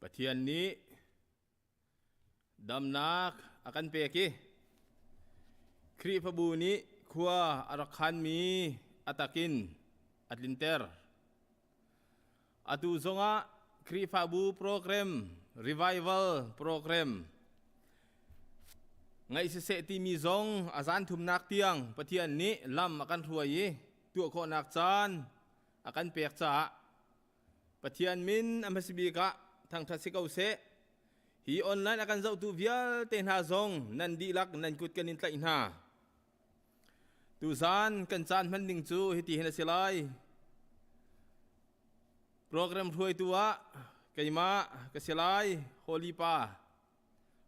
Pathian nih damnak a kan pek i Khrihfabu nih khua a rak khanmi a takin a tlinter. Atu zongah Khrihfabu program, revival program ngaih siseh timi zong a zan thumnak tiang Pathian nih lam a kan hruai i tuah khawhnak caan a kan pek caah Pathian min a hmasa bik ah thangṭhat si ko seh. Hi online a kan zohtu vialte hna zong nan dihlak nan kut kan in tlaih hna. Tuzaan kan caan hman ding cu hiti hin a si lai. Program hruaitu ah keimah ka si lai, Holy Pa.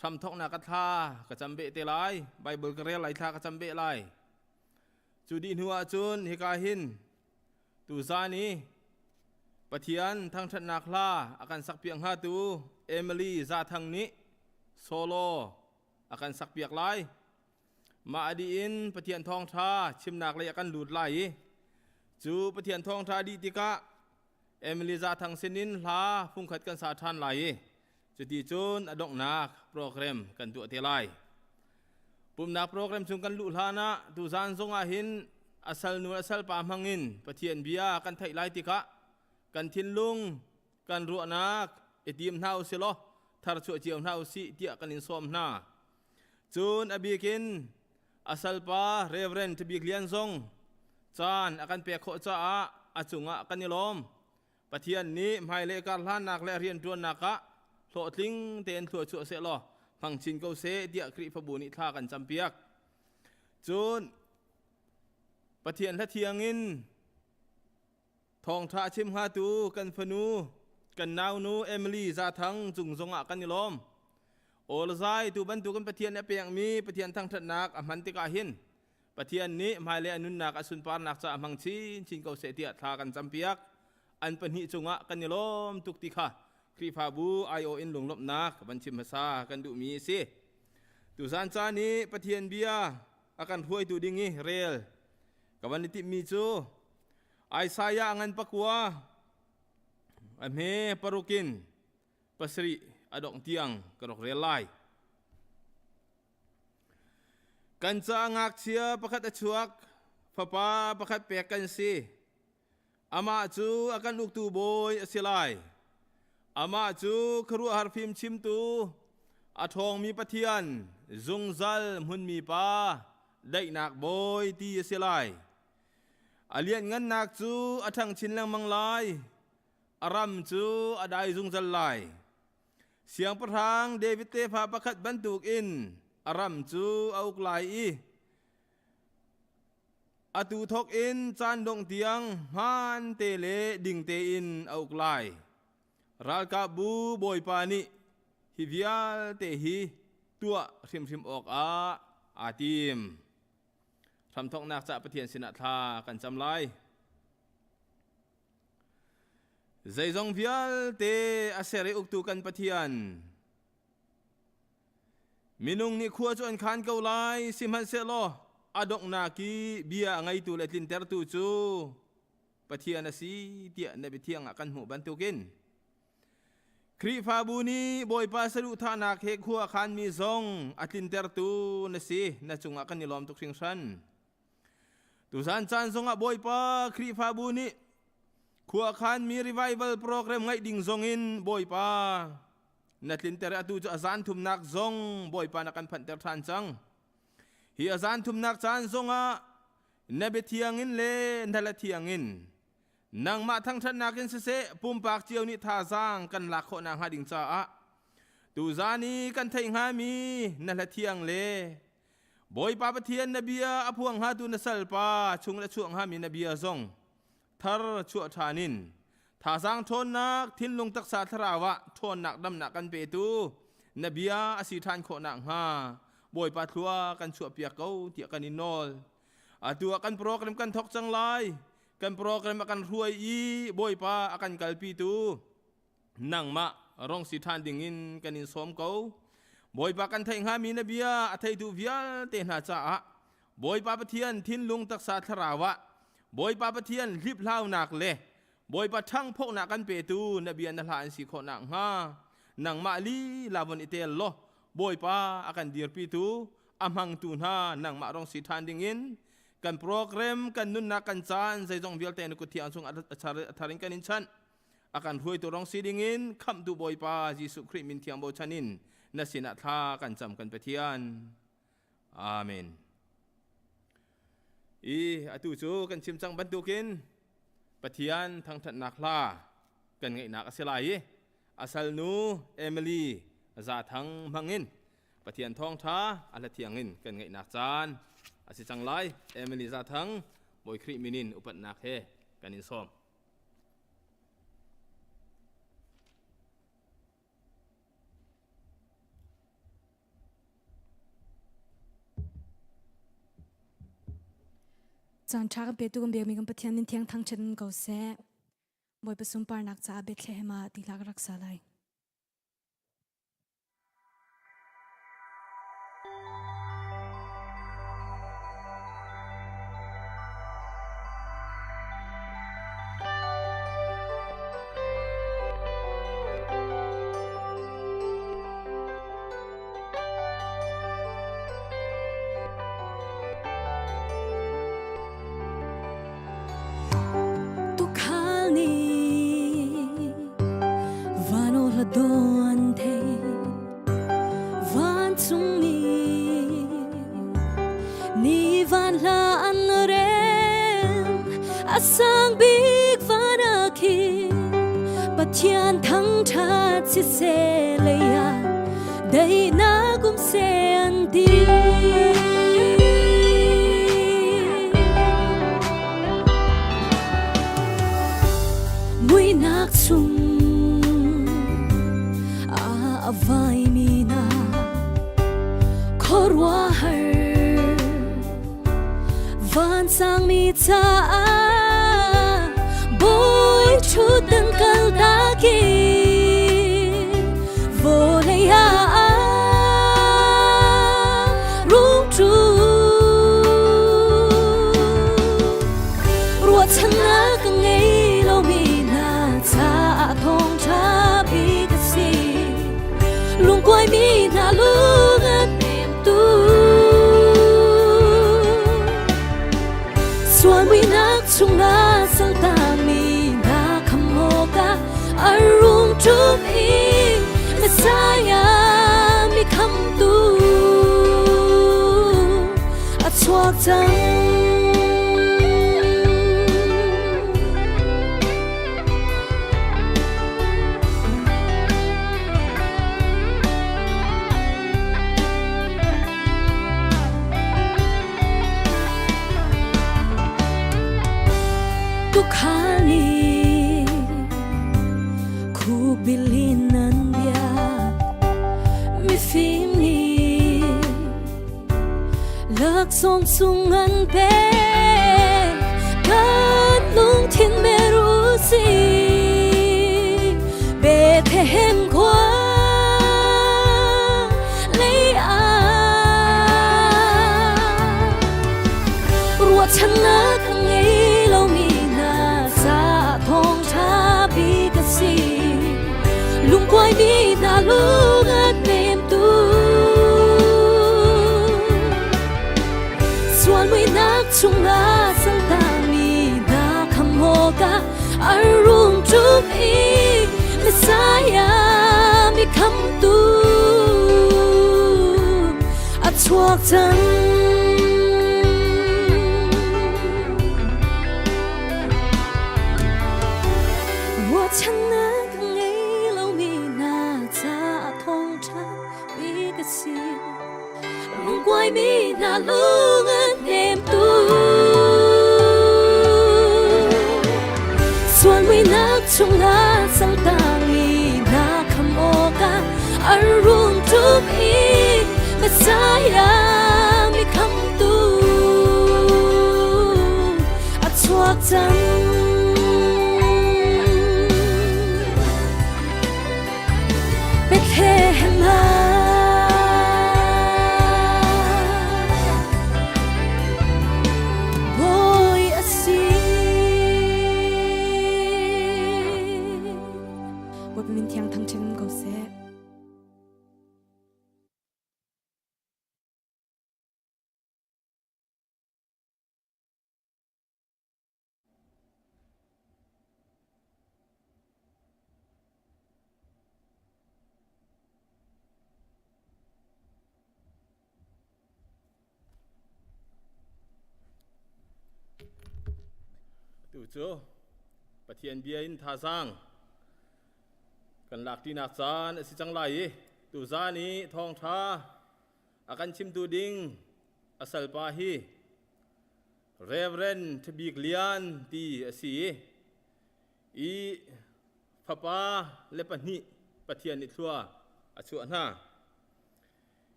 Hramthawknak ka thla ka cam beh te lai, Bible ka rel lai thla ka cam beh lai. Cu dih hnu ahcun hika hin Tuzaan i Pathian thangṭhatnak hla a kan sakpiak hngatu Emily Zathang nih solo a kan sakpiak lai. Mah a dih in Pathian thawngṭha chimnak lei a kan lut lai i cu Pathian thawngṭha dih tikah Emily Zathang sinin hla fungkhat kan sa ṭhan lai i cuti cun a donghnak program kan tuah te lai. Pumnak program chung kan luh hlan ah tuzaan zong ah hin a salnu le salpa hmangin Pathian bia kan theih lai tikah kan thinlung kan ruahnak i tim hna usih law tharchuah cio hna usih tiah kan in sawm hna. Cun a bikin a salpa Reverend Bik Lian zong caan a kan pek khawh caah a cungah kan i lawm. Pathian nih hmailei karhlannak le rianṭuannak ah hlawhtling tein thlua chuah sehlaw hmang chin ko seh tiah Khrihfabu nih thla kan campiak. Cun Pathian hla thiang in thawngṭha chim hngatu kan fanu kan naunu Emily Zathang cung zongah kan i lawm. Aw zai tu bantukin Pathian nih a pekmi Pathian thangṭhatnak a hman tikah hin Pathian nih hmailei a nunnak a sunparnak caah hmang chinchin ko seh tiah thla kan campiak. An pahnih cungah kan i lawm tuk ti kha Khrihfabu aiawh in lunglawmhnak van chim hmasa kan duhmi a si. Tuzan caan i Pathian bia a kan hruaitu ding i rel ka van i timhmi cu Isaiah ngan pakua a hme paruk in pasarih a dongh tiang ka rak rel lai. Kan caah ngakchia pakhat a chuak, fapa pakhat pek kan si. Amah cu a kan uktu bawi a si lai. Amah cu khuaruahhar fimchimtu, a ṭhawngmi Pathian, zungzal hmunmi Pa, daihnak bawi ti a si lai. A lianhngannak cu a ṭhang chin lengmang lai, a ram cu a dai zungzal lai. Siangpahrang David tefa pakhat bantukin a ram cu a uk lai i atu thawk in caan dongh tiang hmaan te le ding tein a uk lai. Ralkapbu Bawipa nih hi vialte hi tuah hrimhrim awkah aa tim. Hramthawknak ca Pathian sinah thla kan cam lai. Zeizong vialte a ser i uktu kan Pathian, minung nih khua cu an khan ko lai, sihmanhsehlaw a donghnak i bia a ngeitu le tlintertu cu Pathian a si tiah na biathiang ah kan hmuh bantukin Khrihfabu nih Bawipa saduhthahnak he khua a khanmi zong a tlintertu na si, na cungah kan i lawm tuk hringhran. Tuzan caan zongah Bawipa Khrihfabu nih khuakhanmi revival program ngaih ding zongin Bawipa na tlinter atu cu a zan thumnak zong Bawipa na kan phanhter ṭhan cang. Hi a zan thumnak caan zongah na biathiang in le na la thiang in nangmah thangṭhatnak in siseh pumpak cio nih thazaang kan lak khawh nakhnga ding caah tuzan i kan theih hngami na hla thiang le Bawipa Pathian na bia a phuang hngatu na salpa chung le chuak hngami na bia zong thar chuah ṭhan in thazaang ṭhawnnak thinlung taksa thlarau ah ṭhawnnak damnak kan petu na bia a si ṭhan khawh nakhnga Bawipa thlua kan chuahpiak ko tiah kan in nawl. Atu ah kan program kan thawk cang lai. Kan program a kan hruai i Bawipa a kan kalpitu nangmah rong si ṭhan dingin kan in sawm ko. Bawipa kan theih hngami na bia a theitu vialte hna caah Bawipa Pathian thinlung taksa thlarau ah Bawipa Pathian hliphlaunak le Bawipa ṭhangphoknak kan petu na bia na hla an si khawh nakhnga. Nangmah lila von i tel law Bawipa a kan dirpitu a hmangtu hna nangmah rong si ṭhan dingin kan program kan nunnak kan caan zeizong vialte na kut thiang chung a thar in kan in chanh. A kan hruaitu rong si dingin khamhtu Bawipa Jesuh Khrih min thiang bochan in na sinah thla kan cam kan Pathian. Amen. I atu cu kan chim cang bantukin Pathian thangṭhatnak hla kan ngeihnak a si lai i a salnu Emily Zathang hmangin Pathian thawngṭha a hla thiang in kan ngeihnak caan a si cang lai. Emily Zathang Bawi Khrih min in upatnak he kan in sawm. Caan ṭha kan petu kan biakmi kan Pathian min thiang thangṭhat in ko seh. Bawipa sunparnak caah Bethlehem ah ti hlah ka rak sa lai. Tukhal nih van aw hla dawn thei vancungmi ni van hla an rel a sang bik van ah khin Pathian thangṭhat siseh lei ah daihnak um seh an ti. Muihnak chung a vaimi na khuaruahhar vansangmi caah bawi ṭhutdan kal tak in vawlei ah rung ṭum. Ruahchannak ka ngei lomi hna caah thawngṭha bik a si. Lungkuaimi hna lung a hnemtu. Sual muihnak chungah saltami hna kham awkah a rung ṭum i Messiah mi khamtu a chuak cang. Tukhal nih khubil in an biak mifim nih laksawng sung an pek kan lungthin mer u sih Bethlehem khua lei ah ruahchannak a ngei lomi hna caah thawngṭha bik a si lungkuaimi hna lung a hnemtu sual muihnak chungah saltami hna kham awkah a rung ṭum i Messiah mi khamtu a chuak cang. Ruahchannak a ngei lomi hna caah thawngṭha bik a si. Lungkuaimi hna lung a hnemtu. Sual muihnak chungah saltami hna kham awkah a rung ṭum i Messiah mi khamtu a chuak cang. Bethlehem ah Bawi a si. Tu cu Pathian bia in thazaang kan lak ṭinak caan a si cang lai i tuzaan i thawngṭha a kan chimtu ding a salpa hi Reverend Ṭhabik Lian ti a si i fapa le pahnih Pathian nih thlua a chuah hna.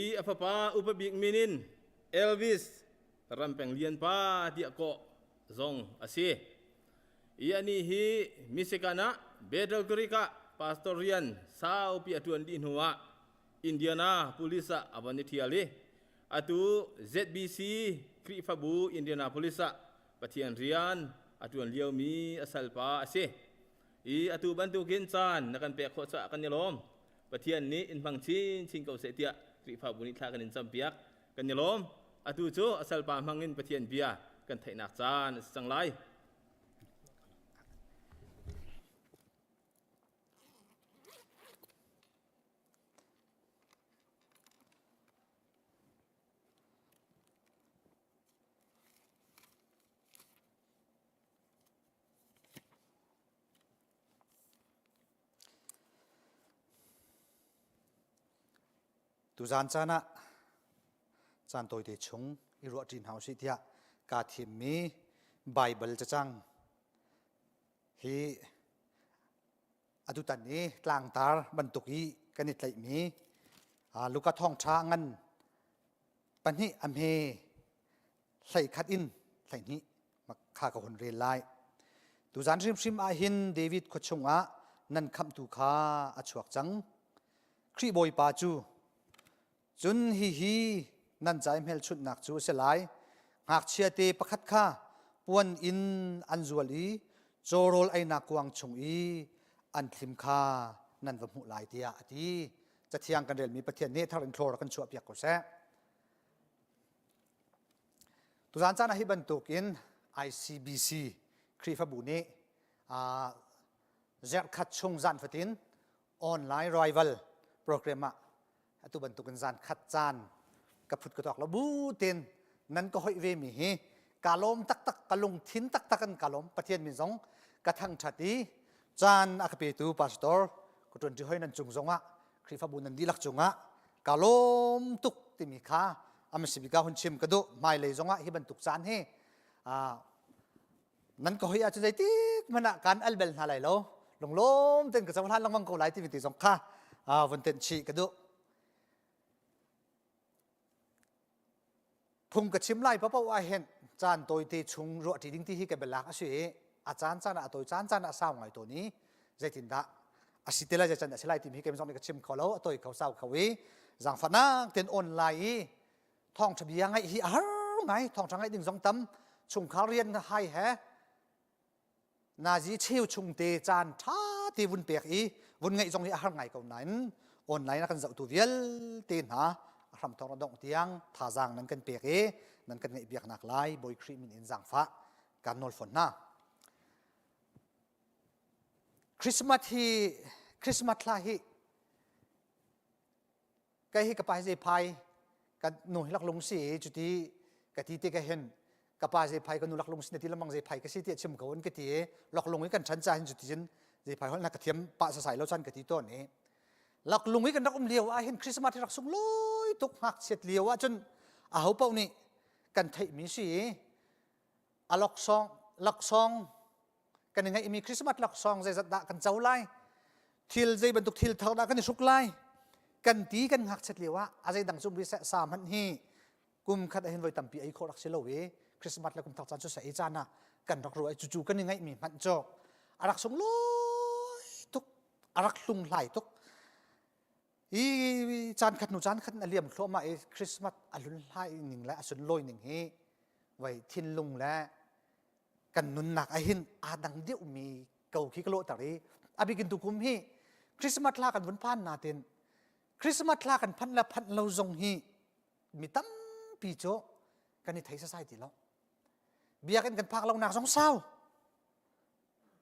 I a fapa upa bik min in Elvis Rampeng Lian pa tiah kawh zong a si. I anih hi Michigan ah Battle Creek ah pastor rian saupi a ṭuan dih hnu ah Indianapolis ah a von i ṭhial i atu ZBC Khrihfabu Indianapolis ah Pathian rian a ṭuan liomi a salpa a si. I atu bantukin caan na kan pek khawh caah kan i lawm. Pathian nih in hmang chinchin ko seh tiah Khrihfabu nih thla kan in campiak. Kan i lawm. Atu cu a salpa hmang in Pathian bia kan theihnak caan a si cang lai. Tuzaan caan ah caan tawite chung i ruahṭi hna usih tiah kaa thimmi Baibal cacang hi atutan i tlangtar bantuk i kan i tlaihmi Luka thawngṭha ngan pahnih a hme 11 in 12 kha ka hun rel lai. Tuzan hrimhrim ah hin David khua chungah nan khamhtu kha a chuak cang. Khrih Bawipa cu cun hihi nan ca i hmelchunhnak cu a si lai. Ngakchia te pakhat kha puan in an zual i cawrawl einak kuang chung i an thlim kha nan va hmuh lai tiah a ti. Cathiang kan relmi Pathian nih thar in thlor kan chuahpiak ko seh. Tuzaan caan ah hi bantukin ICBC Khrihfabu nih zarhkhat chung zan fatin online rival program ah atu bantukin zan khat caan ka phut ka tuak lo bu ten nan ka hoih ve mi hi ka lawm taktak ka lungthin taktak in ka lawm Pathian min zong ka thangthat i caan a ka petu pastor ka tuanṭi hoi nan cung zongah Khrihfabu nan dihlak cungah ka lawm tuk timi kha amasibika hun chim ka duh hmailei zongah hi bantuk caan hi nan ka hoi ahcun zeitik hmanh ah kan al bel hna lai lo lunglawm ten ka cohlan lengmang ko lai timi ti zong kha vun tenh chih ka duh Phung ka chim lai paoh ah hin caan tawite chung ruahṭi ding ti hi ka bialak a si i a caan caan ah a tawi caan caan ah a sau ngai tawn i zeitindah a si te lai zeican a si lai timi hi keimah zong nih ka chim kho lo a tawi kho sau kho i zaangfahnak ten online i thawngṭha bia ngaih hi a har ngai thawngṭha ngaih ding zong tam chungkhar rian hai he Nazi cheu chung te caan ṭha te vun pek i vun ngaih zong hi a har ngai ko nain online a kan zohtu vialte hna a hramthawk a dongh tiang thazaang nan kan pek i nan kan ngaih biaknak lai Bawi Khrih min in zaangfah kan nawl fawn hna. Christmas hi Christmas thla hi Kai hi ka pa hi zei phai ka nu hi laklung si i cuti ka ti te ka hin ka pa zei phai ka nu laklung si na ti lamang zei phai ka si tiah chim ko in ka ti i laklung i kan ṭhan ca hin cuti cun zei phai holh na ka thiam pah sasai lo chan ka ti tawn i laklung i kan rak um lio ah hin Christmas hi rak sunglawi tuk ngakchiat lio ah cun aho paoh nih kan theihmi si i a laksawng laksawng kan i ngeihmi Christmas laksawng zeizat dah kan co lai thil zei bantuk thil thar dah kan i hruk lai kan ti kan ngakchiat lio ah a zei dang cum ri sa hmanh hi kum khat ah hin voi tampi ei khawh rak si lo i Christmas le kum thar caan cu sa ei caan ah kan rak ruah i cucu kan i ngeihmi hmanh cu a rak sunglawi tuk a rak hlunghlai tuk i caan khat hnu caan khat a liam thluahmah i Christmas a hlunhlai ning le a sunlawi ning hi voi thinlung le kan nunnak ahhin aa dang deuhmi ko khi ka lawhter i a bikin tukum hi Christmas thla kan vun phan natin Christmas thla kan phanh le phanh lo zong hi mi tampi cu kan i thei sasai ti lo biakinn kan phak lonak zong sau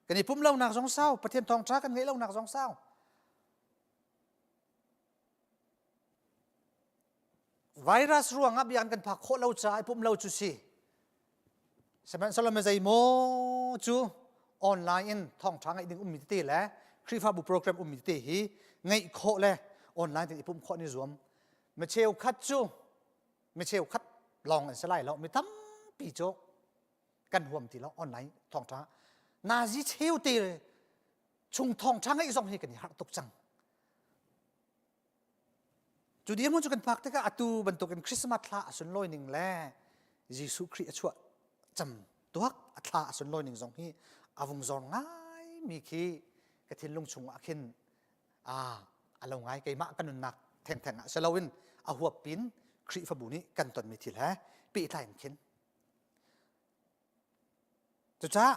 kan i pum lonak zong sau Pathian thawngṭha kan ngeih lonak zong sau Virus ruangah biakinn kan phak khawh lo caah i pumh lo cu si. Sihmanhsehlaw mi zeimaw maw cu online in thawngṭha ngaih ding ummi tete le Khrihfabu program ummi tete hi ngaih khawh le online in i pumh khawh ni zuam. Mi cheukhat cu mi cheukhat lawng an si lai lo, mi tampi cu kan huam ti lo online thawngṭha. Nazi cheu te chung thawngṭha ngaih zong hi kan i harh tuk cang. Cu dirhmun cu kan phak tikah atu bantukin Christmas thla a sunlawi ning le Jesuh Khrih a chuah cam tuak a thla a sunlawi ning zong hi a vung zor ngaimi khi ka thinlung chungah khin a a lo ngai keimah ka nunnak thengtheng ah si loin a huap pin Khrihfabu nih kan tonmi thil he pehtlai in khin cucaah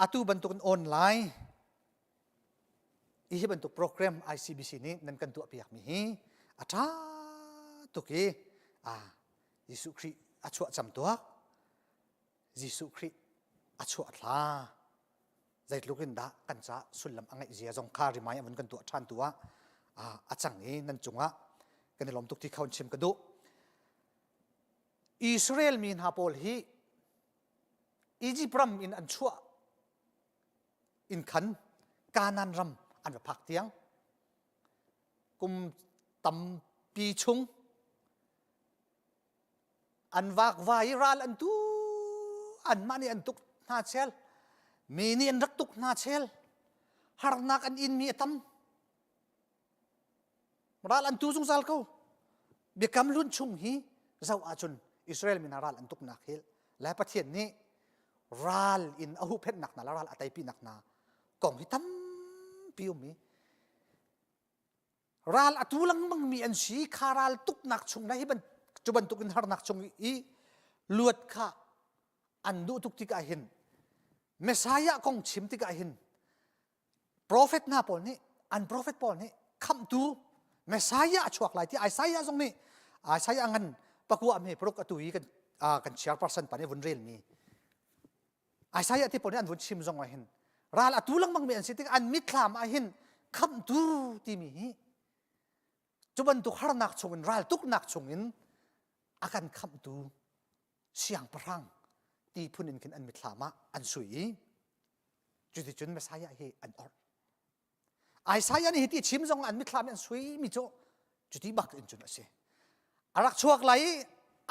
atu bantukin online Hi bantuk program ICBC nih nan kan tuahpiakmi hi a ṭha tuk i Jesuh Khrih a chuah cam tuak Jesuh Khrih a chuah thla zeitluk in dah kan caah sullam a ngeih zia zong kha rimai a vun kan tuah ṭhan tu ah a cang i nan cungah kan i lawm tuk ti kha chim ka duh. Israel mi hna pawl hi Egypt ram in an chuah in khan Kanaan ram an va phak tiang kum tampi chung an vakvai i ral an tu anmah nih an tuk hna chel mi nih an rak tuk hna chel harnak an inmi a tam Ral an tu zungzal ko. Biakam hlun chung hi zoh ahcun Israel mi hna ral an tuknak hi le Pathian nih ral in a huhphenhnak hna le ral a teipinak hna kong hi tampi um i ral a tu lengmang mi an si kha ral tuknak chung le hi ban cu bantuk in harnak chung i luat kha an duh tuk tikah hin Messiah kong chim tikah hin Profet hna pawl nih an profet pawl nih khamhtu Messiah a chuak lai ti Isaiah zong nih Isaiah ngan pakua me paruk atu i kan kan chairperson pa nih vun rel mi Isaiah ti pawl nih an vun chim zong ah hin ral atu lengmang mi an si tik an mitthlam ah hin khamhtu timi hi cu bantuk harnak chungin ral tuknak chungin a kan khamhtu siangpahrang ti phun in khin an mitthlam ah an sui i cuticun Messiah hi an orh. Isaiah nih hiti chim zong an mitthlam an sui mi cu cuti bak in cun a si. A rak chuak lai i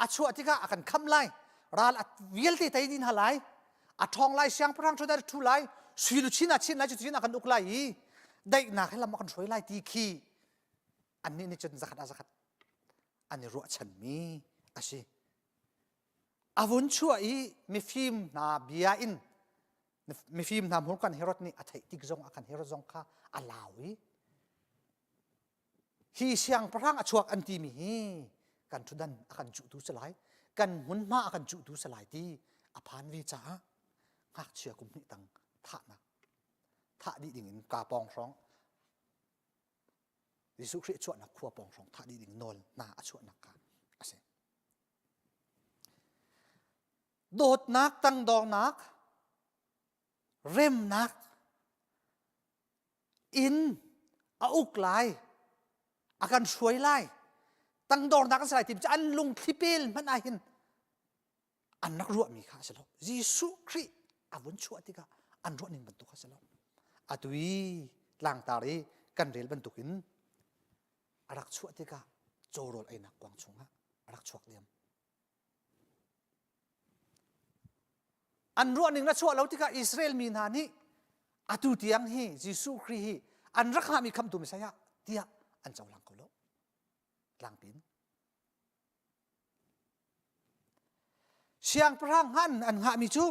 a chuah tikah a kan kham lai ral a vialte tei din ha lai a ṭhawng lai siangpahrang ṭhu ṭhu lai sui luchin ah chin lai cuticun a kan uk lai i daihnak he lam a kan hruai lai ti khi annih nih cun zakhat ah zakhat an i ruahchanmi a si. A vun chuah i mifim hna bia in mifim hna hmurkan Herod nih a theih tik zong ah khan Herod zong kha a lau i hi siangpahrang a chuak an timi hi kan ṭhutdan a kan cuhtu si lai kan hmunhma a kan cuhtu si lai ti a phan ve caah ngakchia kum hnih tang thahnak thah dih ding in ka pawng hrawng Jesuh Khrih chuahnak khua pawng hrawng thah dih ding nawl hna a chuahnak kha a si. Dawtnak, tangdornak, remnak in a uk lai, a kan hruai lai, tangdornak an si lai ti cu an lungthli pel hmanh ah hin an rak ruahmi kha a si lo. Jesuh Khrih a vun chuah tikah an ruah ning bantuk kha a si lo. Atu i tlangtar i kan rel bantukin a rak chuah tikah cawrawl einak kuang chungah a rak chuak diam. An ruahning na chuah lo tikah Israel mi hna nih atu tiang hi Jesuh Khrih hi an rak hngahmi khamtu Messiah tiah an cohlang kho lo. Tlangpin. Siangpahrang ngan an hngahmi cu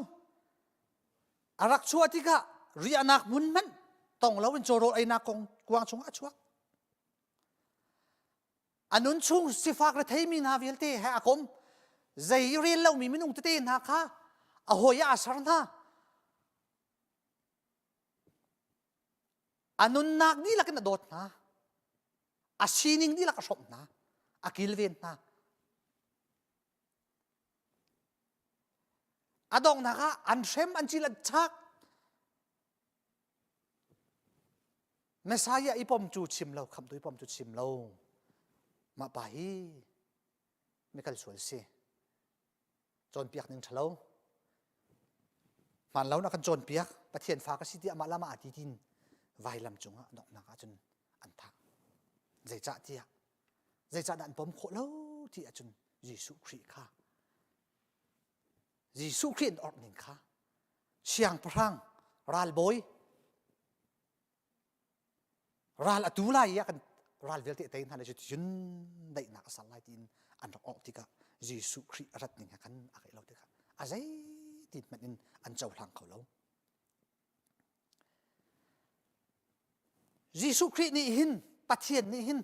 a rak chuah tikah riahnak hmun hmanh tong loin cawrawl einak kong kuang chungah a chuak. A nun chung sifak retheimi hna vialte he a kom. Zei rel lomi minung tete hna kha a hawi ah a ser hna. A nunnak dihlak in a dawt hna. A sining dihlak a hrawmh hna. A kilven hna. A donghnak ah an hrem, an cil, an chak. Messiah i pom cu chim lo, khamtu i pom cu chim lo. Mah pa hi mikal sual si. Cawnpiak ning ṭhalo. Hmaan lo na kan cawnpiak, Pathian fa ka si ti amah lama a ti tin vailam cungah donghnak ahcun an thah. Zeicah tiah zeicah dah an pom khawh lo ti ahcun Jesuh Khrih kha Jesuh Khrih an orh ning kha siangpahrang ralbawi ral a tu lai i a kan ral vialte a tei hna lai cuticun daihnak a sal lai tiin an rak awh tikah Jesuh Khrih a rat ning he khan a reh lo tikah a zeitin hmanh in an cohlang kho lo. Jesuh Khrih nih hin Pathian nih hin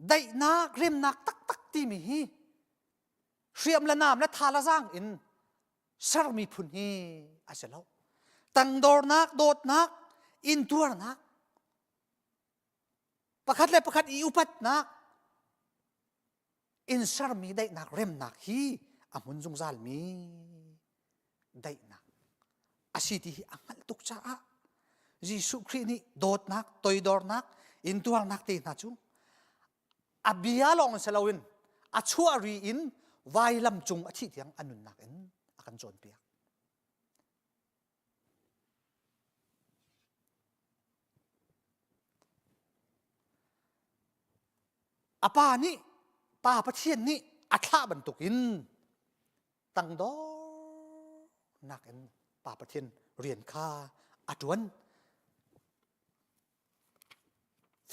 daihnak remnak taktak timi hi hriam le nam le tha le zaang in sermi phun hi a si lo tangdornak dawtnak intuarnak pakhat le pakhat i upatnak in sermi daihnak remnak hi a hmun zungzal mi daihnak a si ti hi a hngalh tuk caah Jesuh Khrih nih dawtnak, toidornak, intuarnak te hna cu a bia lawng si loin a chuah ri in vailam cung a thih tiang a nunnak in a kan cawnpiak. A pa nih pa Pathian nih a thlah bantukin tangdornak in Pa Pathian rian kha a ṭuan.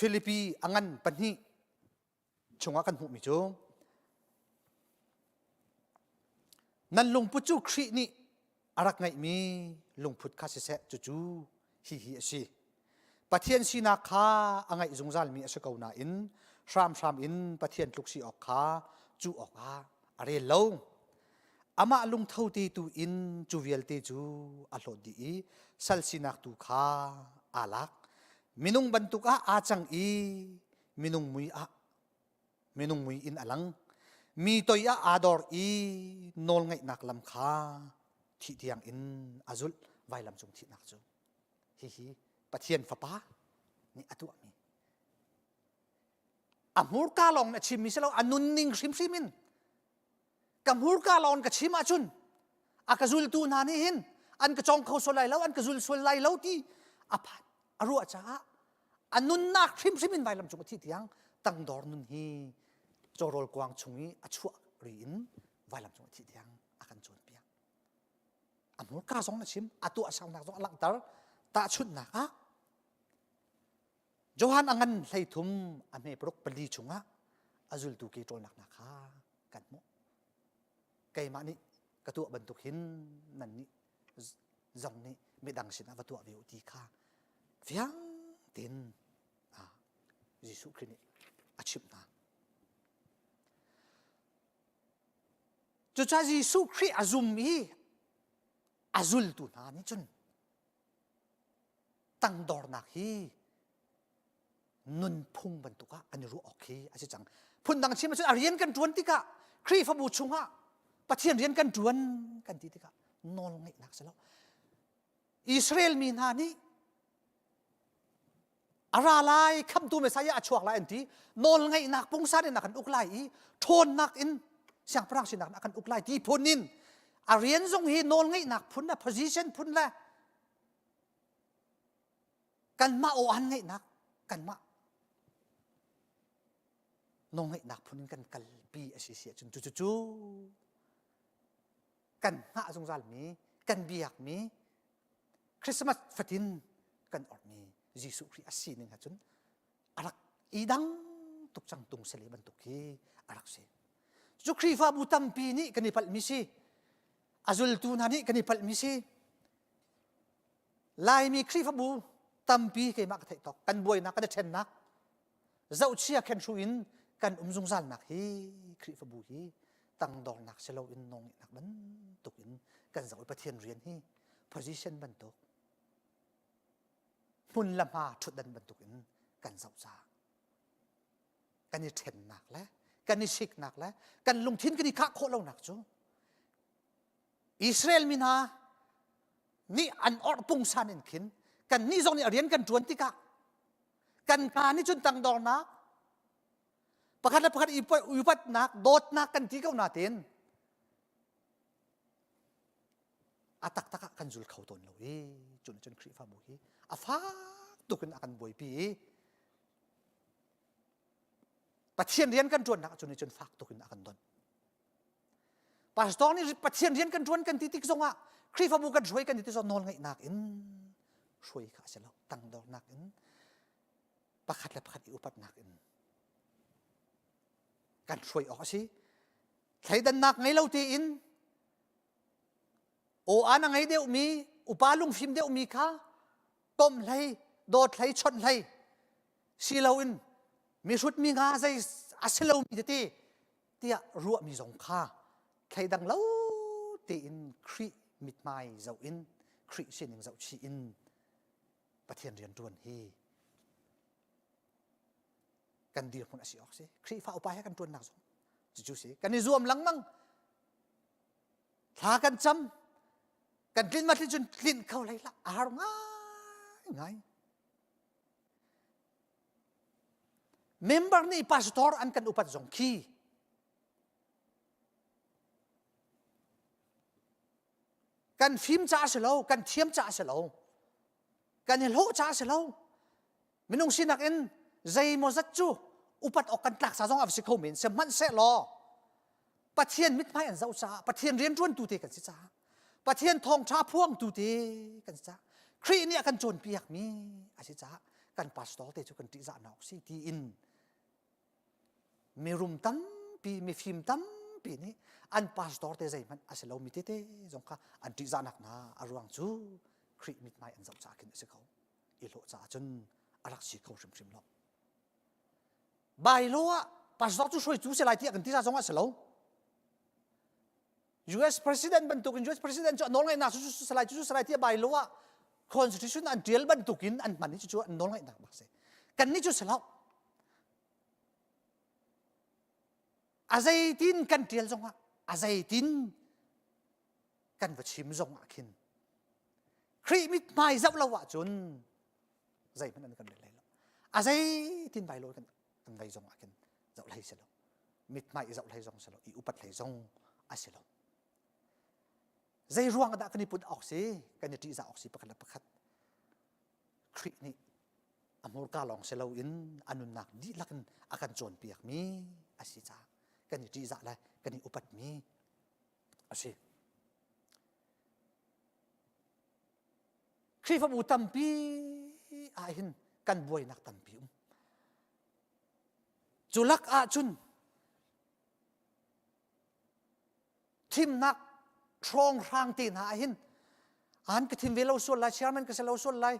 Filipi a ngan pahnih chungah kan hmuhmi cu nan lungput cu Khrih nih a rak ngeihmi lungput kha siseh cucu hihi a si. Pathian sinak kha a ngeih zungzalmi a si ko nain hramhram in Pathian tluk si awk kha cuh awkah a rel lo. Amah lungtho te tu in cu vialte cu a hlawt dih i sal sinak tu kha aa lak. Minung bantuk ah aa cang i minung mui ah minung mui in a lang. Mi toi ah aa dor i nawlngaihnak lam kha thih tiang in a zulh vailam cung thihnak cu. Hihi Pathian Fapa nih a tuahmi. A hmurka lawng in a chimmi si lo, a nunning hrimhrim in. Ka hmurka lawng in ka chim ahcun a ka zultu hna nih hin an ka cawng kho sual lai lo, an ka zul sual lai lo ti a phan a ruah caah a nunnak hrimhrim in vailam cung a thih tiang tangdor nun hi cawrawl kuang chung i a chuah ri in vailam cung a thih tiang a kan cawnpiak. A hmurka zong na chim, a tuahsernak zong a langhter. Tahchunhnak ah Johan a ngan 13 a hme paruk pali chungah a zultu ke ṭawlnak hna kha kan hmuh. Keimah nih ka tuah bantuk hin nan nih zong nih midang sinah va tuah ve u ti kha fiang tein Jesuh Khrih nih a chimh hna. Cucaah Jesuh Khrih a zum i a zultu hna nih cun tangdornak hi nunphung bantuk ah an i ruah awk hi a si cang. Phundang chim ahcun a rian kan ṭuan tikah Khrihfabu chungah Pathian rian kan ṭuan kan ti tikah nawl ngeihnak si lo. Israel mi hna nih a ra lai khamtu Messiah a chuak lai an ti nawlngeihnak pungsan in a kan uk lai i ṭhawnnak in siangpahrang sinak in a kan uk lai ti phun in a rian zong hi nawlngeihnak phun le position phun le kanmah aw an ngeihnak kanmah nawlngeihnak phun in kan kalpi a si si ahcun cu cu kan hngah zungzalmi kan biakmi Christmas fatin kan ormi Jesuh Khrih a sining ahcun a rak i dang tuk cang tung sele bantuk hi a rak si. Cu Khrihfabu tampi nih kan i palhmi si. A zultu hna nih kan i palhmi si. Laimi Khrihfabu tampi keimah ka theih tawk kan buainak kan i ṭhennak zohchia khenhru in kan um zungzalnak hi Khrihfabu hi tangdornak si loin nawlngeihnak bantuk in kan zoh i Pathian rian hi position bantuk hmun le hma ṭhutdan bantuk in kan zoh caah kan i ṭhennak le kan i siknak le kan lungthin kan i khah khawh lonak cu Israel mi hna nih an orh pungsan in khin kan nih zong nih rian kan ṭuan tikah kan hna nih cun tangdornak pakhat le pakhat i upatnak dawtnak kan ti ko nain. A taktak ah kan zul kho tawn lo i cun cun Khrihfabu hi a fak tuk in a kan buaipi i Pathian rian kan ṭuannak cun cun fak tuk in a kan don. Pastor nih Pathian rian kan ṭuan kan ti tik zongah Khrihfabu kan hruai kan ti tik zong nawl ngeihnak in hruai kha a si lo tangdornak in pakhat le pakhat i upatnak in kan hruai awk a si. Thleidannak ngei lo tein aw an a ngei deuhmi upa lungfim deuhmi kha tom hlei dawt hlei chawnh hlei si loin mihrut mi nga zei a si lomi tete tiah ruahmi zong kha thleidang lo tein Khrih mithmai zoh in Khrih sining zoh chih in Pathian rian ṭuan hi kan dirhmun a si awk si. Khrihfa upa he kan ṭuannak zong cucu si. Kan i zuam lengmang. Thla kan cam. Kan tlin ma tlin cun tlinh kho hlei hlah. A har ngai ngai. Member nih pastor an kan upat zong khi kan fim ca a si lo, kan thiam ca a si lo, kan i hlawh ca a si lo. Minung sinak in zeimawzat cu upat awk kan tlak ca zong a si kho men sihmanhsehlaw Pathian mithmai an zoh caah Pathian rianṭuantu te kan si caah Pathian thawngṭha phuangtu te kan si caah Khrih nih a kan cawnpiakmi a si caah kan pastor te cu kan ṭihzahnak si tiin mirum tampi mifim tampi nih an pastor te zeihmanh a si lomi tete zong kha an ṭihzahnak hna a ruang cu Khrih mithmai an zoh caah khin a si ko i hlawh caah cun a rak si kho hrimhrim lo. Bailo ah pastor cu hruaitu si lai tiah kan ti zong ah si lo. US president bantukin US president cu a nawlngeihnak cu cu salai cu salai tiah bailo ah constitution an tial bantukin an hman i cucu an nawlngeihnak bak si. Kan nih cu si lo. A zeitin kan tial zongah a zeitin kan va chim zong ah khin Khrih mithmai zoh lo ahcun zeihmanh an kan rel hlei lo a zeitin bai lo kan kan vei zong ah khin zoh hlei si lo mithmai i zoh hlei zong si lo i upat hlei zong a si lo zei ruang dah kan i put awk si kan i ṭihzah awk si pakhat le pakhat Khrih nih a hmurka lawng si loin a nunnak dihlak in a kan cawnpiakmi a si caah kan i ṭihzah le kan i upatmi a si. Khrihfabu tampi ahhin kan buainak tampi um. Cu lak ahcun thimnak hrawnghrang te hna ahhin an ka thim ve lo sual lai chairman ka si lo sual lai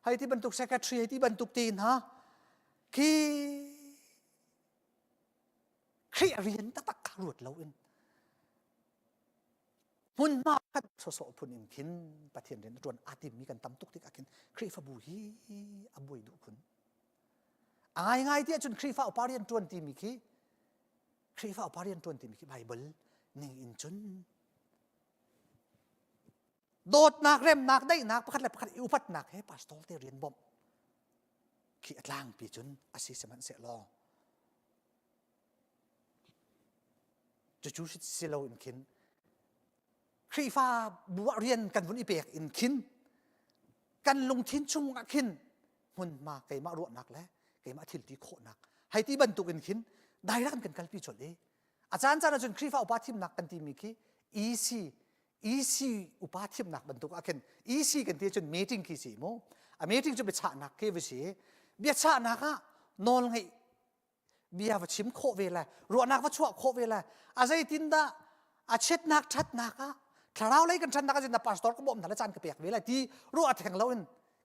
hei ti bantuk secretary hei ti bantuk te hna khi Khrih rian taktak kha ruat loin hmunhma khat sawsawh phun in khin Pathian rian a ṭuan aa timmi kan tam tuk tikah khin Khrihfabu hi a buai duh khun. A ngaingai ti ahcun Khrihfa upa rian ṭuan timi khi Khrihfa upa rian ṭuan timi khi Bible ning in cun dawtnak remnak daihnak pakhat le pakhat i upatnak he pastor te rian bawmh khi a tlangpi cun a si sihmanhsehlaw Cucu si loin khin Khrihfa bu ah rian kan vun i pek in khin kan lungthin chung ah khin hmunhma keimah ruahnak le keimah thil ti khawhnak hei ti bantuk in khin direct kan kalpi colh i a caan caan ahcun Khrihfa upa thimnak kan timi khi EC EC upa thimnak bantuk ah khin EC kan ti ahcun meeting khi si mu a meeting cu biachahnak khi va si biachahnak ah nawl ngeih bia va chim khawh ve le ruahnak va chuah khawh ve le a zeitindah a chiatnak ṭhatnak ah thlarau lei kan ṭhannak ah na pastor ka bawm hna le caan ka pek ve lai ti ruah theng lo in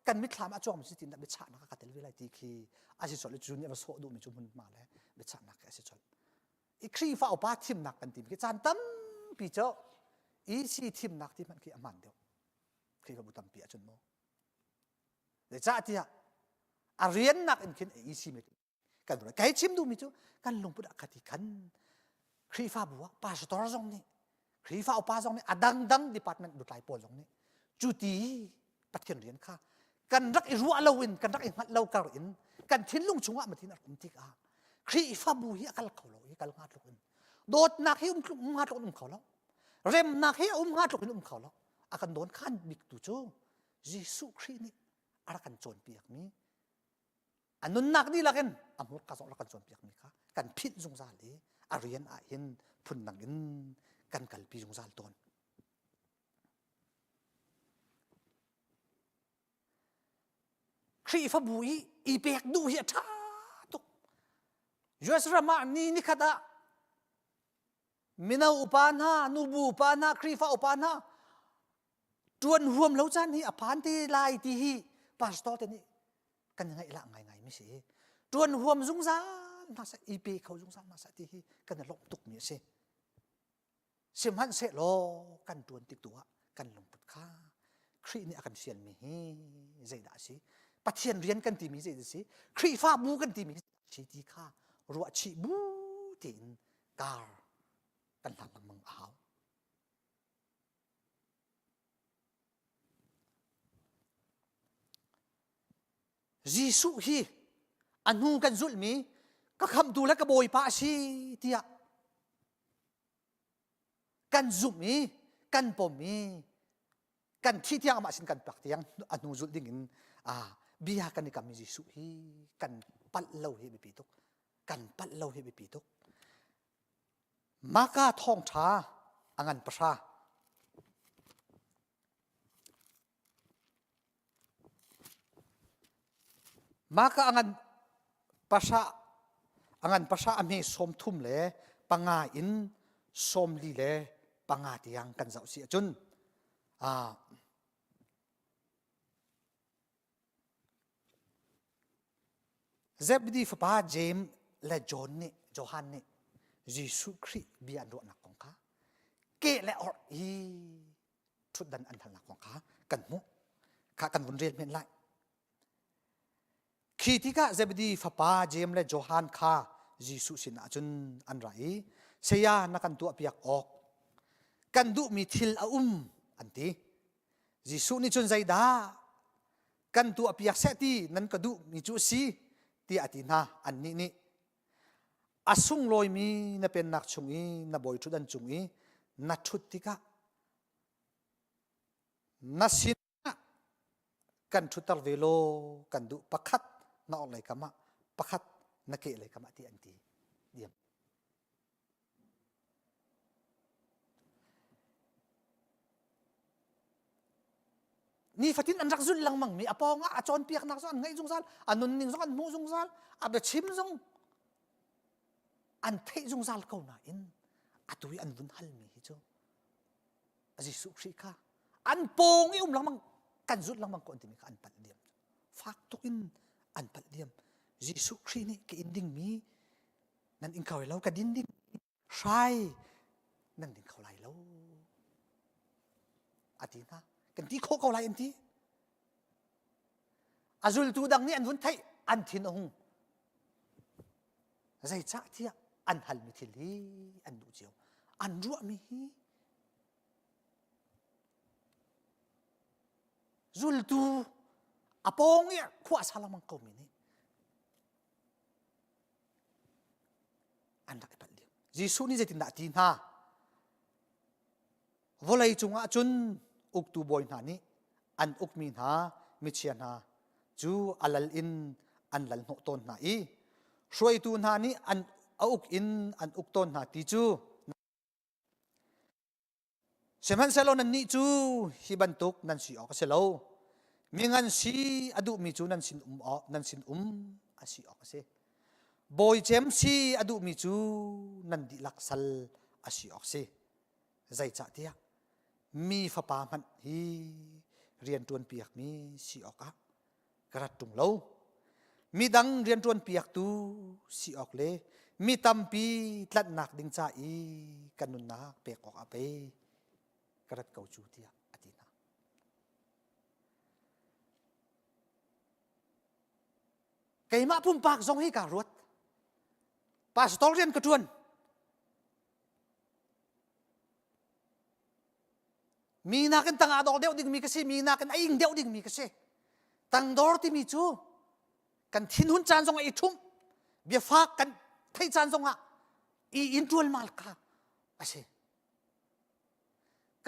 kan mitthlam a cuang mi si tin dah biachahnak ka tel ve lai ti khi a si colh cu nih a va sawh duhmi cu hmunhma le biachahnak khi a si colh i Khrihfa upa thimnak kan tim khi caan tampi cu EC thimnak ti hmanh khi a hmaan deuh Khrihfabu tampi ahcun mu zeicahtiah a riannak in khin EC kan ruah kai chim duhmi cu kan lungput ah khati khan Khrihfabu ah pastor zong nih Khrihfa upa zong nih a dangdang department lutlai pawl zong nih cu ti Pathian rian kha kan rak i ruah lo in kan rak i hngalh lo kar in kan thinlung chungah matin a rak um tikah Khrihfabu hi a kal kho lo i kal hnga tluk in dawtnak hi um hnga tluk in um kho lo remnak hi a um hnga tluk in um kho lo. A kan dawn khan bik tu cu Jesuh Khrih nih a rak kan cawnpiakmi a nunnak dihlak in a hmurka zong rak kan cawnpiakmi kha kan philh zungzal i a rian ah hin phundang in kan kalpi zungzal tawn. Khrihfabu i i pek duh hi a ṭha tuk. US ram ah ni nikhat ah mino upa hna, nubu upa hna, Khrihfa upa hna ṭuan huam lo caan hi a phan te lai ti hi pastor te nih kan ngaih lah ngaingai mi si. Ṭuan huam zungzal hna seh, i pe kho zungzal hna seh ti hi kan i lawmh tuk mi a si. Sihmanhsehlaw kan ṭuan tik tu ah kan lungput kha Khrih nih a kan fialmi hi zeidah a si? Pathian rian kan timi zeidah a si? Khrihfabu kan timi si ti kha ruahchih bu tein kar kan hlan lengmang a hau. Jesuh hi a hnu kan zulhmi ka khamtu le ka bawipa a si tiah kan zumh i kan pom i kan thih tiang amah sin kan pak tiang a hnu zulh ding in bia kan i kam i Jesuh hi kan palh lo hi biapi tuk kan palh lo hi biapi tuk Maka thawngṭha a ngan pahra Mah ka a ngan pahra a ngan pahra a hme 30 le panga in 45 tiang kan zoh si ahcun ah Zebedi fapa Jeim le John nih Johan nih Jesuh Khrih bia an ruahnak kong kha keh le orh i ṭhutdan an halnak kong kha kan hmuh kha kan vun rel men lai khi tikah Zebedi fapa Jeim le Johan kha Jesuh sinah cun an ra i saya na kan tuahpiak awk kan duhmi thil a um an ti Jesuh nih cun zeidah kan tuahpiak seh ti nan ka duhmi cu a si tiah a ti hna annih nih a sunglawimi na pennak chung i na bawi ṭhutdan cung i na ṭhut tikah na sinah kan ṭhutter ve law kan duh pakhat na orhlei kam ah pakhat na kehlei kam ah ti an ti diam Nifatin an rak zulh lengmang mi a pawng ah a cawnpiaknak zong an ngaih zungzal a nunning zong an hmuh zungzal a biachim zong an theih zungzal ko nain atu i an vun halmi hi cu Jesuh Khrih kha an pawng i um lengmang kan zulh lengmang ko an timi kha an palh diam fak tuk in an palh diam Jesuh Khrih nih ka in dingmi nan ing kho lo ka din ding hrai nan ding kho lai lo a ti hna kan ti khawh ko lai an ti a zultu dang nih an vun theih an thin a hung zeicah tiah an halmi thil hi an duh cio an ruahmi hi zultu a pawng i khua a sa lengmang komi nih an rak i palh lio. Jesuh nih zeitindah a ti hna? Vawlei cungah cun uktu bawi hna nih an ukmi hna michia hna cu a lal in an lal hnawh tawn hna i hruaitu hna nih an a uk in an uk tawn hna ti cu Sihmanhsehlaw nannih cu hi bantuk nan si awk a si lo. Mi ngan si a duhmi cu nan sin um awk, nan sin um a si awk a si. Bawi cem si a duhmi cu nan dihlak sal a si awk si. Zeicahtiah mi fapa hmanh hi rian ṭuanpiakmi si awkah ka rat ṭung lo. Midang rianṭuanpiaktu si awk le mi tampi tlanhnak ding ca i ka nunnak pek awkah pei ka rat ko cu tiah a ti hna. Keimah pumpak zong hi kaa ruat. Pastor rian ka ṭuan. Mi nakin tang ah dor deuh dingmi ka si, mi nakin a ing deuh dingmi ka si. Tangdor timi cu kan thinhun caan zongah i ṭhumh, biafak kan theih caan zongah i in ṭualmal kha a si.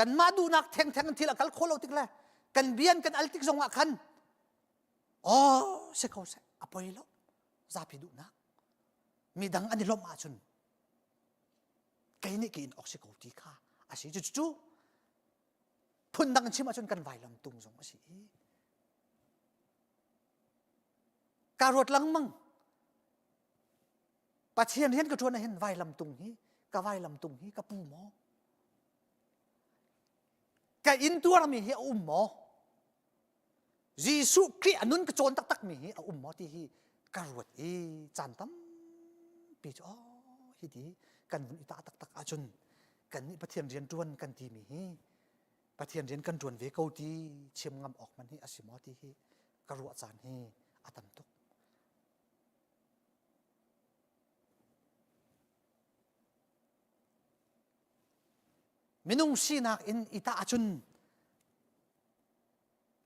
Kanmah duhnak thengtheng in thil a kal khawh lo tik le kan bian kan al tik zong ah khan oh si ko seh a poi lo zapi duhnak midang an i lawmh ahcun kei nih ka in awk si ko ti kha a si cu cu phundang in chim ahcun kan vailam tung zong a si i ka ruat lengmang Pathian rian ka ṭuan ahhin vailam tung hi ka vailam tung hi ka pu maw ka intuarmi hi a um maw Jesuh Khrih a nun ka cawn taktakmi hi a um maw ti hi ka ruat i caan tampi cu oh hi ti kan vun i tah taktak ahcun kan nih Pathian rian ṭuan kan timi hi Pathian rian kan ṭuan ve ko ti chim ngam awk man hi a si maw ti hi ka ruah caan hi a tam tuk. Minung sinak in i tah ahcun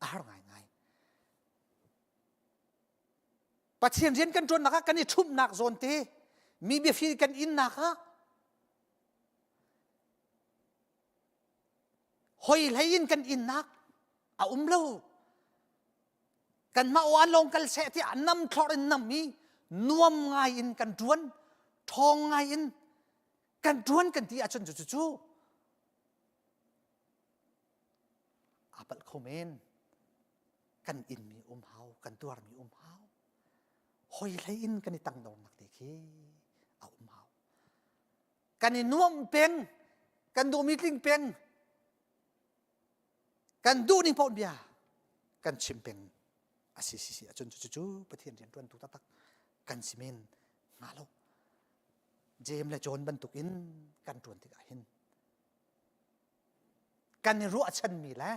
a har ngaingai. Pathian rian kan ṭuannak ah kan i ṭhumhnak zawn te, mi biafir kan innak ah hoi hlei in kan innak a um lo. Kanmah aw an lawng kal seh tiah nam thlor in nam i nuam ngai in kan ṭuan, ṭhawng ngai in kan ṭuan kan ti ahcun cu cu aa palh kho men. Kan inmi um hau, kan tuarmi um hau. Hoi hlei in kan i tangdornak te khi a um hau. Kan i nuam peng, kan duhmi tling peng, kan duh ning paoh bia kan chim peng a si si si ahcun cucu Pathian rian ṭuantu taktak kan si men hnga lo. Jeim le John bantukin kan ṭuan tikah hin kan i ruahchanmi le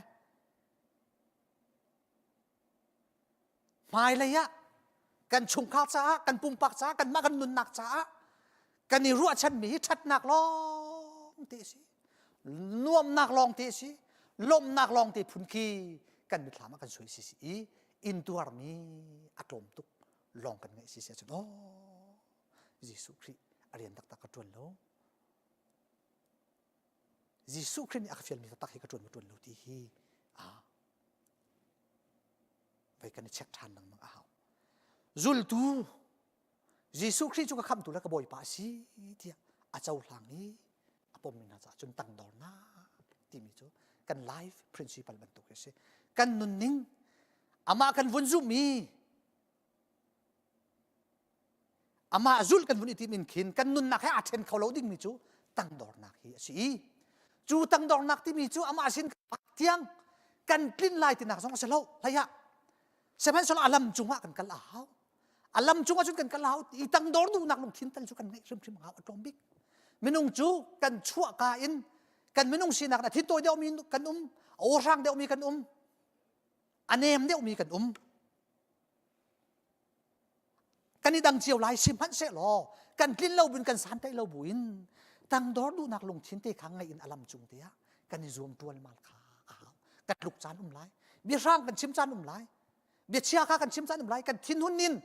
hmailei ah kan chungkhar caah kan pumpak caah kanmah kan nunnak caah kan i ruahchanmi hi ṭhatnak lawng te a si nuamnak lawng te a si lawmhnak lawng te phun khi kan mithlam ah kan suai si si i intuarmi a tlawm tuk lawng kan ngeih si si ahcun aw Jesuh Khrih a rian taktak ka ṭuan lo Jesuh Khrih nih a ka fialmi taktak hi ka ṭuan ma ṭuan lo ti hi ah voi kan i check ṭhan lengmang a hau. Zultu Jesuh Khrih cu ka khamhtu le ka Bawipa a si tiah a cohlang i a pommi hna caah cun tangdornak timi cu kan life principle bantuk hi a si. Kan nunning amah kan vun zumh i amah zulh kan vun i tim in khin kan nunnak he aa ṭhen kho lo dingmi cu tangdornak hi a si i cu tangdornak timi cu amah sin tiang kan tlin lai tinak zong a si lo hlei ah sihmanhsehlaw a lam cungah kan kal a hau a lam cungah cun kan kal a hau i tangdor duhnak lungthin tal cu kan ngeih hrimhrim a hau a tlawm bik minung cu kan chuahka in kan minung sinak a thintawi deuhmi kan um a awhrang deuhmi kan um a nem deuhmi kan um Kan i dang cio lai sihmanhsehlaw kan tlin lo buin kan santaih lo buin tangdor duhnak lungthin te kha ngaih in a lam cung te ah kan i zuam ṭualmal kha a hau. Kan tluk caan um lai. Biahrang kan chim caan um lai. Biachia kha kan chim caan um lai. Kan thinhun in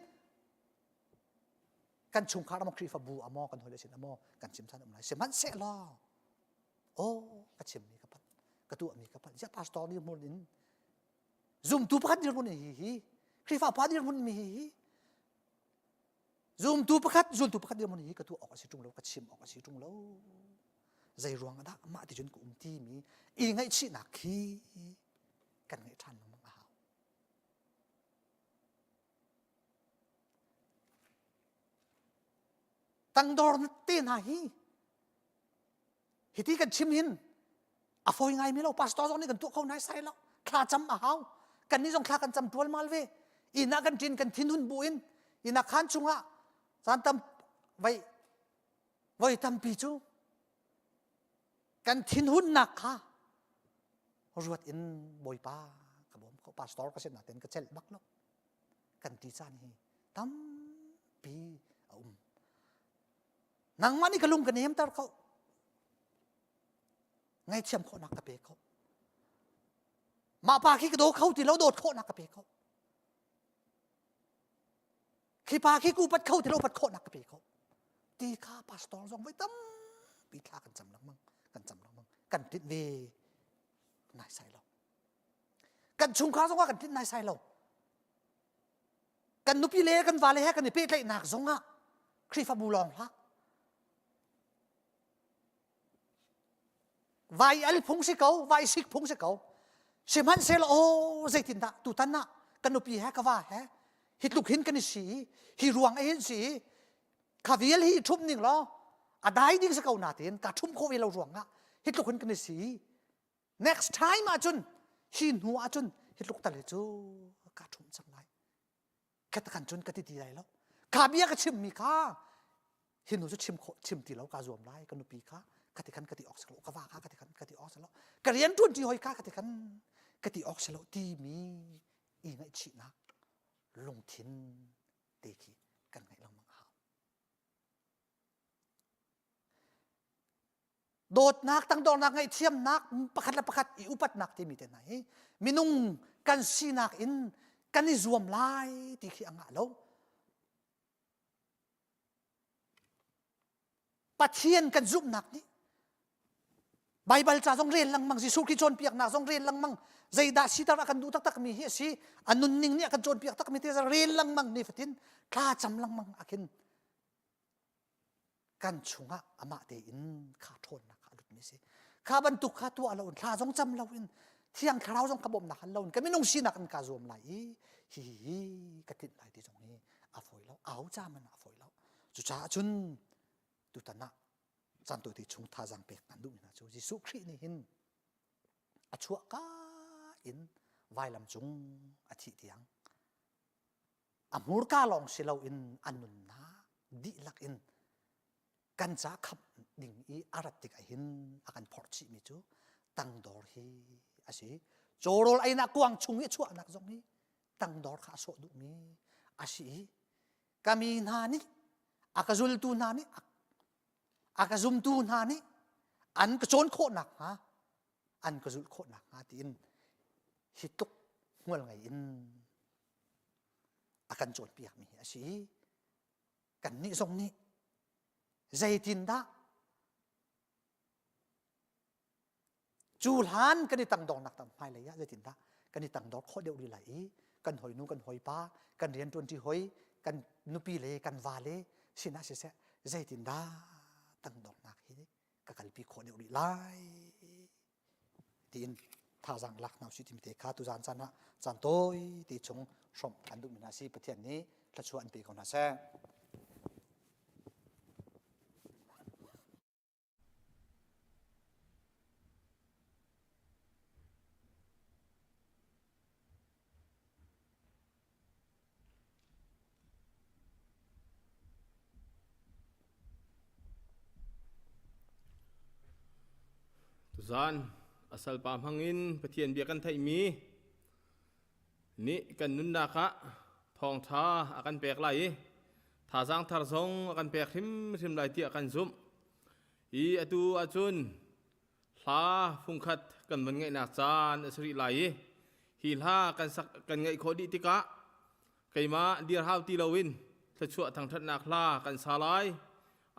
kan chungkhar amaw Khrihfabu amaw kan hawile sin amaw kan chim caan um lai. Sihmanhsehlaw aw ka chimmi ka palh ka tuahmi ka palh ziah pastor nih hmun in Zumtu pakhat dirhmun hi hi Khrihfa pa dirhmun mi hi hi zumtu pakhat zultu pakhat dirhmun hi ka tuah awk a si ṭung lo ka chim awk a si ṭung lo zei ruang ah dah mah ti cun ka um ti mi i ngaihchihnak khi kan ngeih ṭhan lengmang a hau tangdor te hna hi Hiti kan chim hin a fawi ngaimi lo pastor zong nih kan tuah kho nai sai lo thla cam a hau kan nih zong thla kan cam tualmal ve inn ah kan ṭin kan thinhun bu in inn ah khan chungah caan tam voi voi tampi cu kan thinhunnak kha ruat in bawipa ka bawm ko pastor ka sin natin ka celh bak lo kan ti caan hi tampi a um Nangmah nih ka lung ka nemter ko. Ngaithiam khawhnak ka pe ko. Mah pa khi ka daw kho ti lo dawt khawhnak ka pe ko. Khi pa khi ku pat kho ti lo pat khawhnak ka pe ko. Ti kha pastor zong voi tampi thla kan cam lengmang, kan cam lengmang, kan tit ve. Naisai lo. Kan chungkhar zongah kan tlinh naisai lo. Kan nupi le kan vale he kan i pehtlaihnak zongah Khrihfabu lawng hlah. Vai al phung si ko, vai sik phung si ko. Sihmanhsehlaw aw zeitindah tutan ah kan nupi he ka va he hi tluk hin kan i si i hi ruang hin si i kha vial hi ṭhum ning law a dai ding si ko natin ka ṭhum khawh ve lo ruangah hi tluk hin kan i si next time ahcun hi hnu ahcun hi tluk tal hi cu ka ṭhum cang lai khat kan cun ka ti ti lai lo kha bia ka chimmi kha hi nu cu chim khawh chim ti lo ka zuam lai ka nupi kha ka ti khan ka ti awk si lo ka va kha ka ti khan ka ti awk si lo ka rian ṭuan ṭi hoi kha ka ti khan ka ti awk si lo timi i ngaihchihnak lungthin te khi kan ngeih lengmang a hau. Dawtnak, tangdornak, ngaihthiamnak, pakhat le pakhat i upatnak timi te hna hi minung kan sinak in kan i zuam lai ti khi a ngah lo. Pathian kan zumhnak nih Baibal ca zong rel lengmang, Jesuh Khrih cawnpiaknak zong rel lengmang, zeidah siter a kan duh taktak mi hi a si, a nunning nih a kan cawnpiak takmi te rel lengmang ni fatin thla cam lengmang ah khin kan chungah amah tein kha ṭhawnnak kha a lutmi a si. Kha bantuk kha tuah loin thla zong cam loin thiang thlarau zong ka bawmhnak hal loin ka minung sinak in kaa zuam lai i hi hi ka tlinh lai ti zong hi a fawi lo au ca man a fawi lo cucaah cun tutan ah caan tawite chung thazaang pek kan duhmi hna cu Jesuh Khrih nih hin a chuahka in vailam cung a thih tiang a hmurka lawng si loin a nunnak dihlak in kan ca khamh ding i a rat tikah hin a kan phorh chihmi cu tangdor hi a si. Cawrawl einak kuang chung i chuahnak zong hi tangdor kha a sawh duhmi a si i ka mi hna nih a ka zultu hna nih a ka zumtu hna nih an ka cawn khawh nakhnga an ka zulh khawh nakhnga tiin hi tluk hmual ngei in a kan cawnpiakmi hi a si. Kannih zong nih zeitindah cu hlan kan i tangdornak tam hmailei ah zeitindah kan i tangdor khawh deuh rih lai i kan hawinu kan hawipa kan rianṭuanṭi hoi kan nupi le kan va le sinah siseh zeitindah tangdornak hi ka kalpi khawh deuh rih lai tiin thazaang lak hna usih timi te kha tuzaan caan ah caan tawi te chung hrawmh kan duhmi hna si Pathian nih thluachuah an pe ko hna seh. Tuzaan a salpa hmangin Pathian bia kan theihmi nih kan nunnak ah thawngṭha a kan pek lai i thazaang thar zong a kan pek hrimhrim lai tiah kan zumh. I atu ahcun hla fungkhat kan van ngaihnak caan a si rih lai i hi hla kan sak kan ngaih khawh dih tikah keimah dirhau ti loin thluachuah thangṭhatnak hla kan sa lai.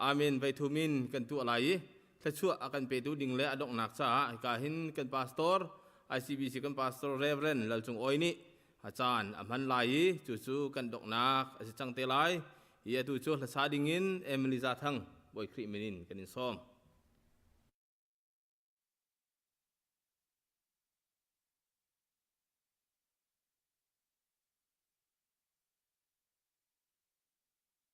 Amen veithum in kan tuah lai i thluachuah a kan petu ding le a donghnak caah hika hin kan pastor ICBC kan pastor Reverend Lal Cung Awi nih a caan a hman lai i cucu kan donghnak a si cang te lai. Hi atu cu hlasa dingin Emily Zathang Bawi Khrih min in kan in sawm.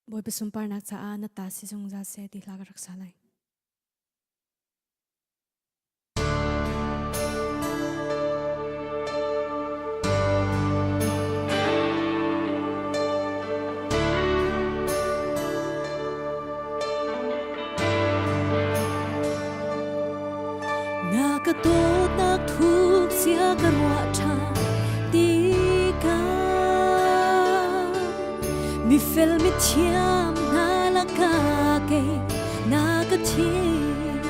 Bawipa sunparnak caah na ta si zungzal seh ti hla ka rak sa lai. Na ka dawtnak thuk sia ka ruah ṭha tikah mifel mithiam hna lakah kei na ka thim.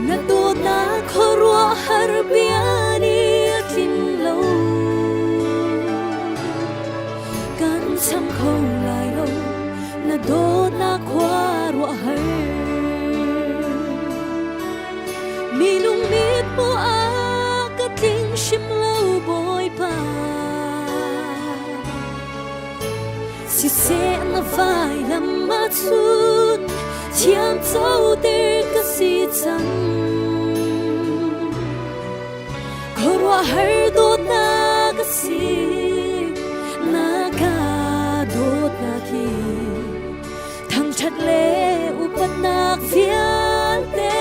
Na dawtnak khuaruahhar bia nih a tlin lo. Kan cham kho lai lo na dawtnak khuaruahhar. Minung mi. Siseh na vailam ahcun thiam coter ka si cang. Khuaruahhar dawtnak a si, na ka dawtnak hi. Thangṭhat le upatnak vialte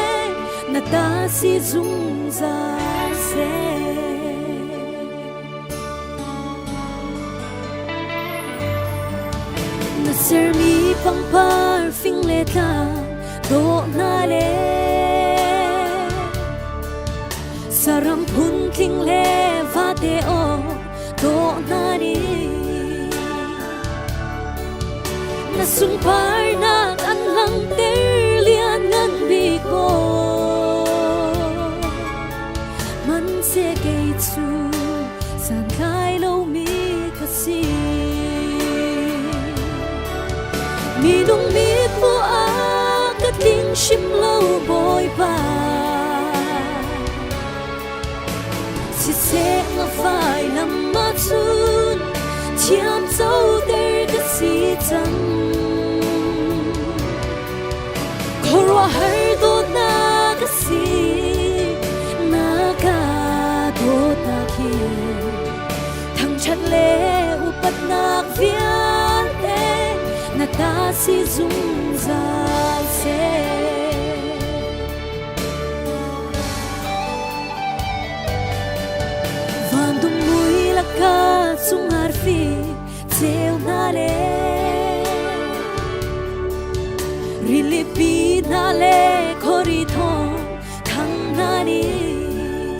na ta si zungzal seh. Na sermi pangpar fing le tlang dawh hna le saram phun tling le vate aw dawh hna nih na sunparnak an langhter lian ngan bik Hmanhseh kei cu santlai lomi ka si. Minung mit hmuh ah ka tling hrim lo Bawipa. Siseh na vailam ahcun thiam coter ka si cang. Khuaruahhar dawtnak a si, na ka dawtnak hi. Thangṭhat le upatnak vialte na ta si zungzal seh. Van dum mui lakah cung arfi ceu hna le rilipi hna le khuari thawng thang hna nih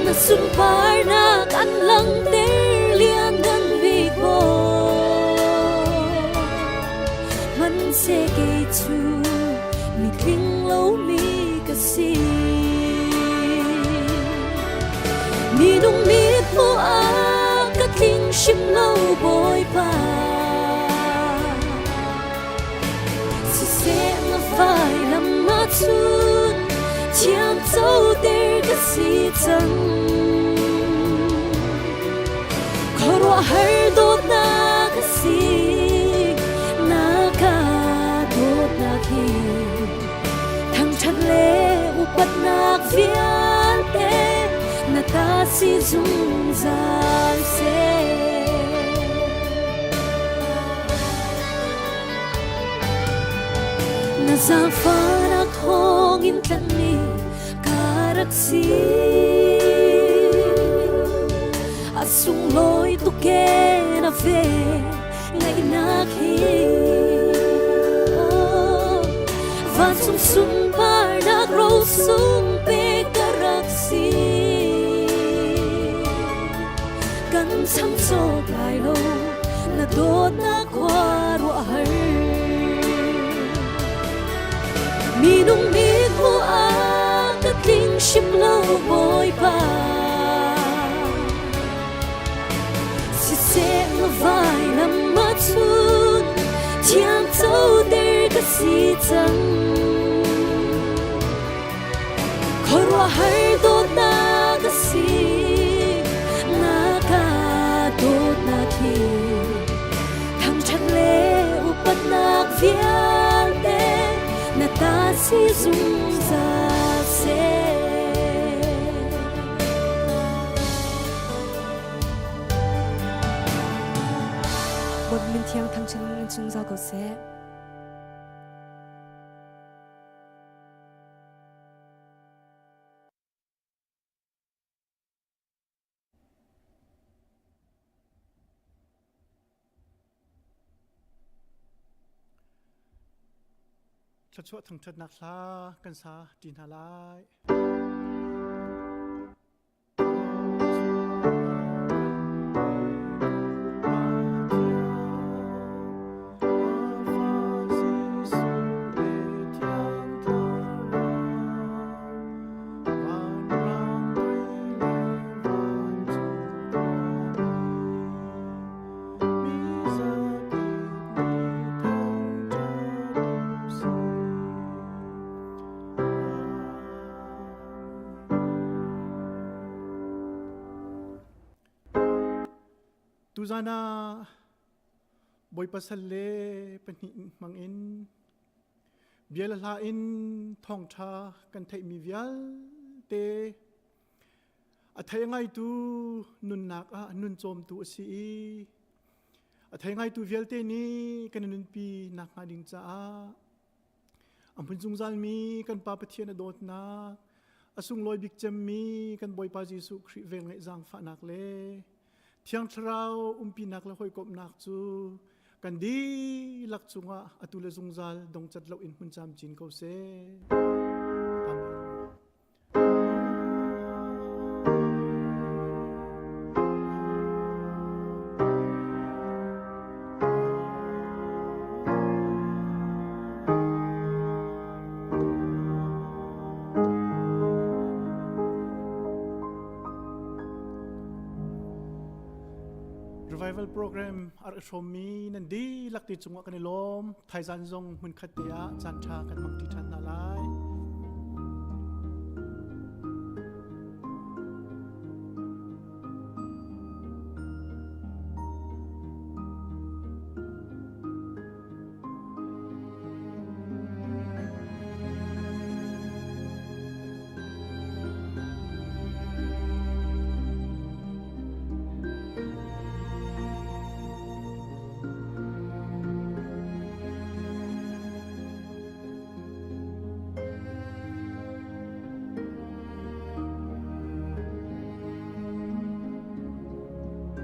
na sunparnak an langhter lianngan bik maw hmanhseh kei cu mitling lomi ka si Minung mit hmuh ah ka tling hrim lo Bawipa. Siseh na vailam ahcun thiam coter ka si cang. Khuaruahhar dawtnak a si, na ka dawtnak hi. Thangṭhat le upatnak vialte na ta si zungzal seh. Na zaangfahnak thawngin tlanhmi ka rak si. A sunglawi tuk e na ve ngaihnak hi. Vancung sunparnak rosung pe ka rak si. Kan cham cawk lai lo na dawtnak khua ruah har. Minung mit hmuh ah ka tling hrim lo Bawipa. Siseh na vailam ahcun thiam coter ka si cang. Khuaruahhar dawtnak a si, na ka dawtnak hi. Thangṭhat le upatnak vialte na ta si zungzal seh. Bawipa min thiang thangṭhat in zungzal ko seh. Thluachuah thangṭhatnak hla kan sa ṭi hna lai. Tuzan ah Bawipa sal le pahnih hmang in bia le hla in thawngṭha kan theihmi vialte a thei ngaitu nunnak ah nun cawmtu a si i a thei ngaitu vialte nih kan i nunpi nakhnga ding caah A hmun zungzalmi kan Pa Pathian a dawtnak, a sunglawi bik cemmi kan Bawipa Jesuh Khrih velngeih zaangfahnak le Thiang Thlarau umpinak le hawikomhnak cu kan dihlak cungah atu le zungzal dongcat loin hmun camcin ko seh. Amen. Revival program ar i hrawmmi nan dihlak te cungah kan i lawm. Thaizan zong hmunkhat te ah caan ṭha kan hmang ṭi ṭhan hna lai.